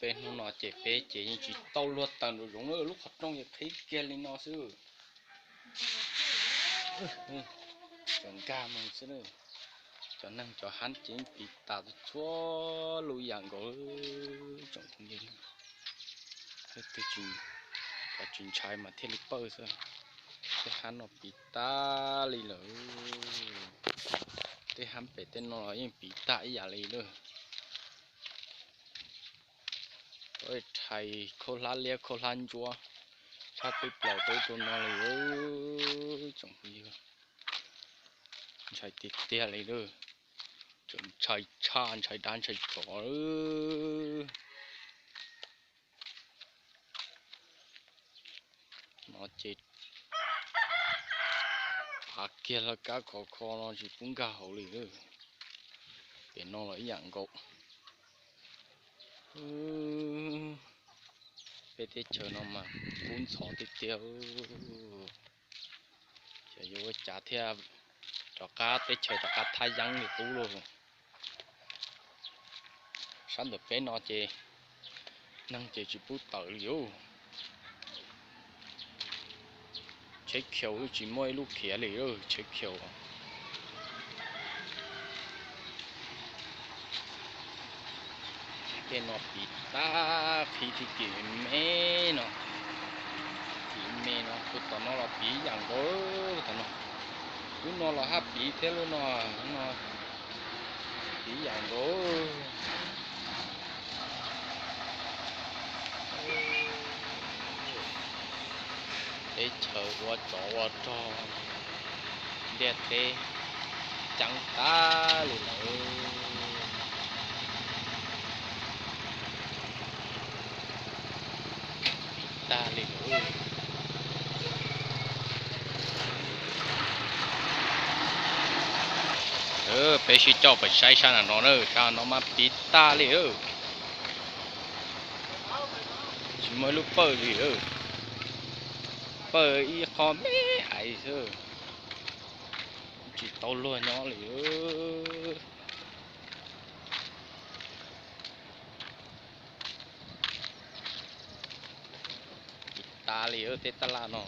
Peb hnub no ces peb ces yeej tsis tau luag taws nraum zoov na, lub qhov rooj ces qhib kiag li no xwb. Cov nkag mus xwb na, cov neeg cov hab ces yeej piv tas txhua lub yam nkaus. Tsoom phooj ywg, leej twg tsis ntshai mas thiaj li pawj xwb. Tej hab no piv tag li lawm, tej hab pem tej no los yeej piv tag ib yam li lawm. Rhais khaub hlab liab khaub hlab ntsuab tshaj peb plaws rau tus no li. Tsoom phooj ywg, ntshai tiag tiag li lawm, tseem ntshai tshaj ntshai dab ntshai tsov. No ces av kiag lawv kab khov kho no tsis pub nkag hauv li. Pem no los ib yam nkaus. Peb teb chaws no mas kub ntxhov tiag tiag. Ces yuav ua cas thiaj rov qab teb chaws rov qab thaj yeeb li qub lauj. Sab ntawm peb no ces neeg ces tsis pub tawm li os. Tsheb khiaus tsis muaj ib lub khiav li, tsheb khiaus. Tej no piv tag, qhib tib kim me no, kim me no, tus tom no los piv yam nkaus, tom no, lub no los haj piv thiab, lub no no piv yam nkaus. Teb chaws ua tsov ua rog, ntiaj teb ceeb tag li lawm. Piv tag li lawm. Peb sib coj pem saib sab nram no na, sab no mas piv tag li. Tsis muaj ib lub pawj li, pawj ib qho me ais xwb, tsis tau luag nyob li. Piv tas li tej tab laj no,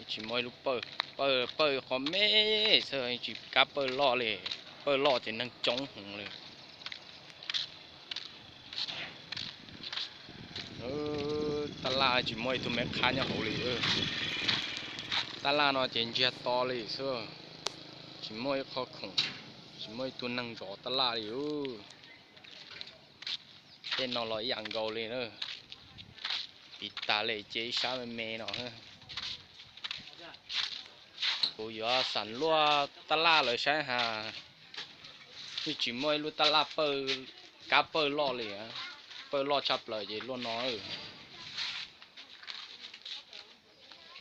tsis muaj ib lub pawj, pawj qhov me xwb, tsis kav pawj loj li, pawj loj ces neeg coob heev li. Tab laj tsis muaj ib tug me qhab nyob hauv li. Tab laj no ces ntsiag to li xwb, tsis muaj ib qho khoom, tsis muaj ib tug neeg zov tab laj li. Tej no los ib yam nkaus li na, piv tas li ces ib sab me me no. Kuv yuav xam luaj tab laj lawv saib has, yeej tsis muaj ib lub tab laj pawj, kab pawj loj li, pawj loj tshaj plaws ces luaj no.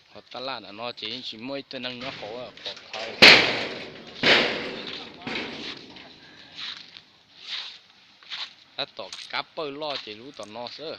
Qhov tab laj ntawm no ces yeej tsis muaj ib tug neeg nyob hauv, pom khav. Tab tom kab pawj loj ces lub tom no xwb.